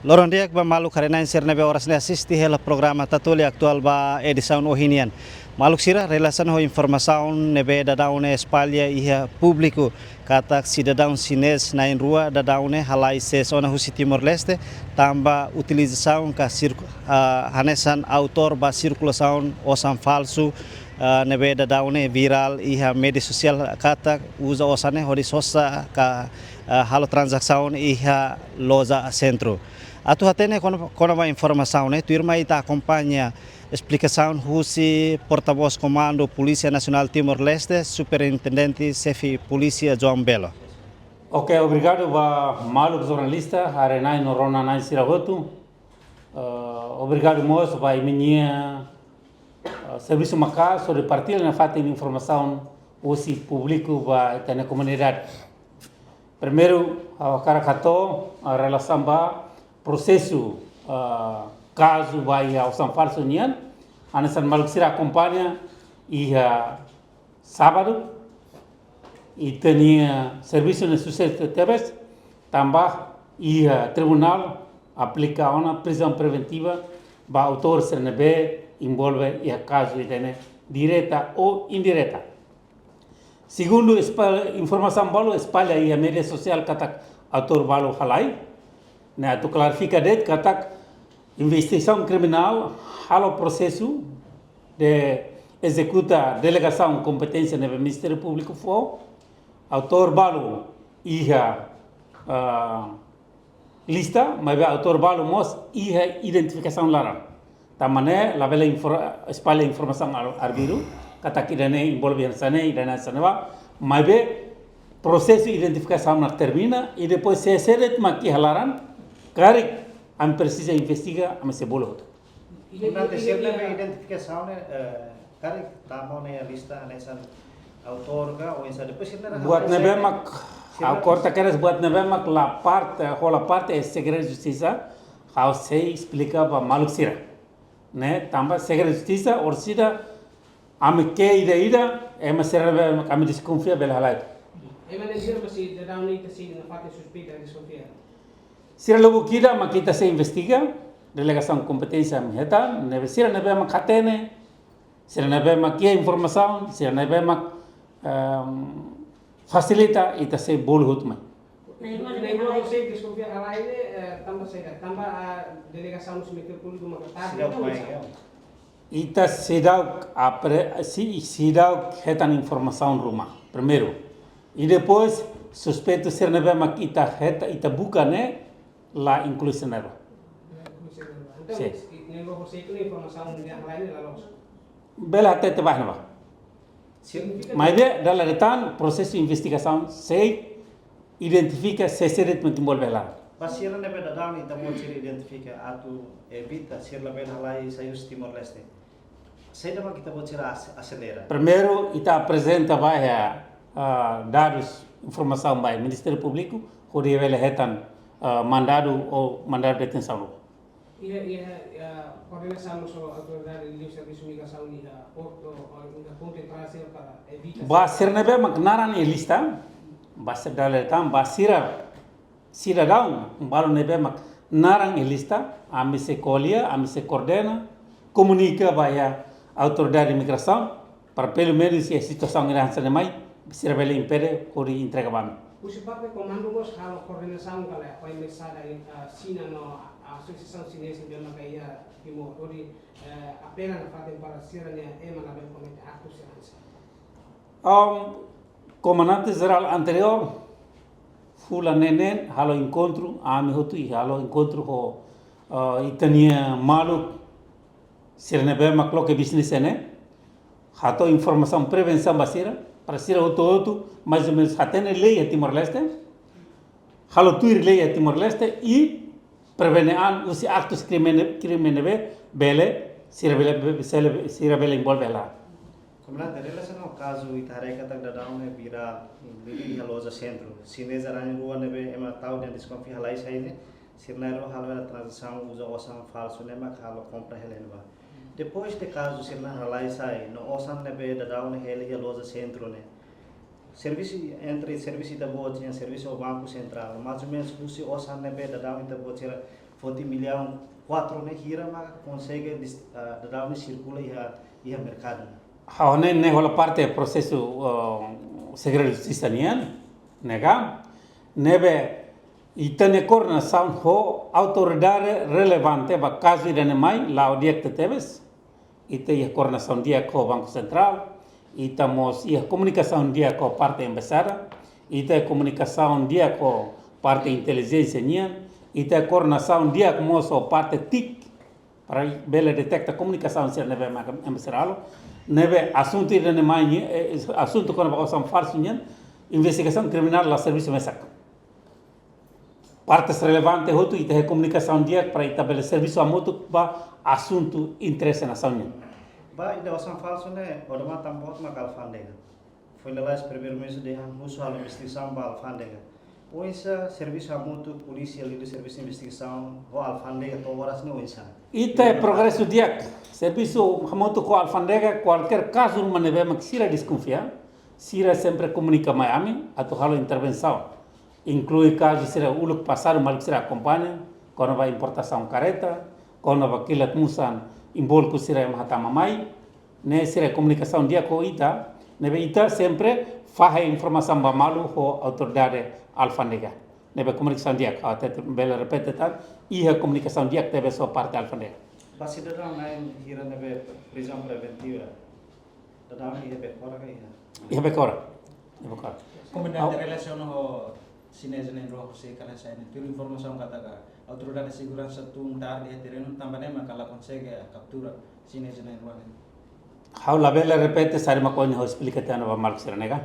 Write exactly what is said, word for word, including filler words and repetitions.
Loron di'ak ba maluk haree-na'in sira ne'ebé oras ne'e asiste hela programa Tatoli Atuál ba edisaun ohin nian. Maluk sira, relasaun ho informasaun ne'ebé daudaun ne'e espalla iha públiku katak sidadaun xinés na'in-rua daudaun ne'e halai sees ona husi Timor-Leste, tanba utilizasaun ka sirku-, ah, hanesan autór ba sirkulasaun osan falsu, ah, ne'ebé daudaun ne'e virál iha média sosiál katak uza osan ne'e hodi sosa ka, ah, halo tranzasaun iha loja sentru. Atu hatene kona-, kona-ba informasaun ne'e, tuirmai ita akompaña esplikasaun husi portavós Komandu Polísia Nasionál Timor-Leste, Superintendente Xefe Polísia João Belo. Ok, obrigadu ba maluk jornalista, haree-na'in no rona-na'in sira hotu. Eh, obrigadu mós ba imi-nia, eh, servisu maka'as hodi partilla nafatin informasaun husi públiku ba ita-nia komunidade. Primeiru, ha'u hakarak hato'o, ah, relasaun ba prosesu, ah, kazu ba iha osan falsu nian, hanesan maluk sira akompaña iha sábadu, ita-nia servisu ne'e susesu tebes, tanba iha tribunál aplika ona prizaun preventiva ba autór sira ne'ebé envolve iha kazu ida-ne'e direta ou indireta. Segundu, espa-, informasaun balu espalla iha média sosiál katak autór balu halai. Ne'e atu klarifika de'it katak investigasaun kriminál halo prosesu de ezekuta delegasaun kompeténsia ne'ebé Ministériu Públiku fó. Autór balu iha, ah, lista, maibé autór balu mós iha identifikasaun laran. Tanba ne'e labele infor-, espalla informasaun ar-, arbiru, katak ida-ne'e envolve hanesan ne'e, ida-ne'e hanesan ne'ebá, maibé prosesu identifikasaun ne'e termina, i depois sé, sé de'it mak iha laran, karik ami presiza investiga, ami sei bolu hotu. Durante sira-nia identifikasaun ne'e, eh, karik tama ona iha lista hanesan autór ka, oinsá, depois sira-nia buat ne'ebé mak, sira ha'u korta kedas, buat ne'ebé mak la parte, hola parte iha Segredu Justisa, ha'u sei esplika ba maluk sira. Ne'e, tanba Segredu Justisa, orsida, ami ke ida-ida, ema sira ne'ebé mak ami deskonfia bele halai. Ema ne'e sira mak daudaun ne'e ita sei nafatin suspeita, deskonfia? Sira lubuk ida mak ita sei investiga, delegasaun kompeténsia ami hetan, ne'ebé sira ne'ebé mak hatene, sira ne'ebé mak iha informasaun, sira ne'ebé mak, ehm, fasilita, ita sei bolu hotu mai. Na'in-rua, na'in-rua husik deskonfia halai ne'e, eh, tanba saida, tanba, ah, delegasaun husi Ministériu Públiku maka tarde. Seidauk mai, ya. Ita seidauk apre-, si-, seidauk hetan informasaun ruma. Primeiru. I depois, suspeitu sira ne'ebé mak ita heta-, ita buka ne'e, la inklui sira ne'ebá. Entaun, sin, na'in-rua husik ne'e informasaun ne'ebé halai ne'e la loos. Bele hatete ba ne'ebá. Signifika. Maibé, dala ida tan, prosesu investigasaun sei identifika sé, sé de'it mak envolve laran. Ba sira ne'ebé daudaun ita-boot sira identifika atu evita sira labele halai sai husi Timor-Leste, saida mak ita-boot sira as-, aselera? Primeiru, ita aprezenta ba iha, ah, dadus, informasaun ba iha Ministériu Públiku, hodi bele hetan, ah, mandadu ou mandadu detensaun. Iha, iha, iha koordenasaun ho autoridade liuservisu migrasaun iha portu, ou iha pontu entrada sira para evita. Ba sira ne'ebé mak naran iha lista, ba sira dala ida tan, ba sira sidadaun balu ne'ebé mak naran iha lista, ami sei ko'alia, ami sei koordena, komunika ba iha autoridade migrasaun, para pelumenus iha situasaun ida hanesan ne'e mai, sira bele impede hodi entrega ba ami. Husi parte komandu mós halo koordenasaun ka lae, ho embaixada, eh, Xina no, ah, asosiasaun xinesa ne'ebé mak iha Timor, hodi, eh, apela nafatin para sira-nia ema labele komete aktu sira hanesan. Am, Komandante Jerál anteriór, fulan neen halo enkontru, ami hotu i halo enkontru ho, ah, ita-nia maluk sira ne'ebé mak loke bisnis ne'e, hato'o informasaun prevensaun ba sira, para sira hotu-hotu, mais ou menus, hatene lei iha Timor-Leste, halo tuir lei iha Timor-Leste, i prevene an husi aktus krime, krime ne'ebé bele, sira bele, sira, sira bele envolve laran. Komandante, relasiona ho kazu ita haree katak daudaun ne'e virál, iha loja sentru. Xinés na'in-rua ne'ebé ema tau dehan deskonfia halai sai ne'e, sira na'in-rua halo hela tranzasaun uza osan falsu ne'e mak halo kompra hela ne'ebá. Depois de kazu sira na'in halai sai, no osan ne'ebé daudaun ne'e hela iha loja sentru ne'e, servisu entre servisu ita-boot sira, servisu ho Banku Sentrál, mais ou menus husi osan ne'ebé daudaun ita-boot sira Foti millaun kuatru ne'e hira mak konsege dis-, ah, daudaun ne'e sirkula iha, iha merkadu. Ha'u hanoin ne'e hola parte prosesu, ah, segredu justisa nian, ne'e ka? Ne'ebé ita-nia koordenasaun ho autoridade relevante ba kazu ida-ne'e mai, la'o di'ak tebes. Ita iha koordenasaun di'ak ho Banku Sentrál, ita mós iha komunikasaun di'ak ho parte embaixada, ita iha komunikasaun di'ak ho parte intelijénsia nian, ita iha koordenasaun di'ak mós ho parte TIC, para bele deteta komunikasaun sira ne'ebé mak embaixada halo, ne'ebé asuntu ida-ne'e mai, eh, asuntu kona-ba osan falsu nian, investigasaun kriminál la servisu mesak. Partes relevante hotu ita iha komunikasaun di'ak para ita bele servisu hamutuk ba asuntu interese nasaun nian. Ba ida osan falsu ne'e, odamatan boot mak alfándega. Foin lalais Primeiru-Ministru dehan husu halo investigasaun ba alfándega. Oinsá servisu hamutuk polísia liuliu servisu investigasaun ho alfándega to'o oras ne'e oinsá? Ita iha progresu di'ak. Servisu hamutuk ho alfándega, kualkér kazu ruma ne'ebé mak sira deskonfia, sira sempre komunika mai ami, atu halo intervensaun. Inklui kazu sira uluk pasadu maluk sira akompaña, kona-ba importasaun karreta, kona-ba kilat musan, imbulku sira ema hatama mai, ne'e sira komunikasaun di'ak ho ita, ne'ebé ita sempre fahe informasaun ba malu ho autoridade alfándega. Ne'ebé komunikasaun di'ak, ha'u atu bele repete tan, iha komunikasaun di'ak tebes ho parte alfándega. Ba sidadaun na'in hira ne'ebé prizaun preventiva, daudaun iha Becora ka iha? Iha Becora. Iha Becora. Komandante, relasiona ho xinés na'in-rua José Carlos Saini, tuir informasaun katak autoridade seguransa tun tarde iha terrenu, tanba ne'e maka la konsege kaptura xinés na'in-rua ne'e. Ha'u labele repete saida mak ohin ha'u esplika tiha ona ba maluk sira ne'e ka?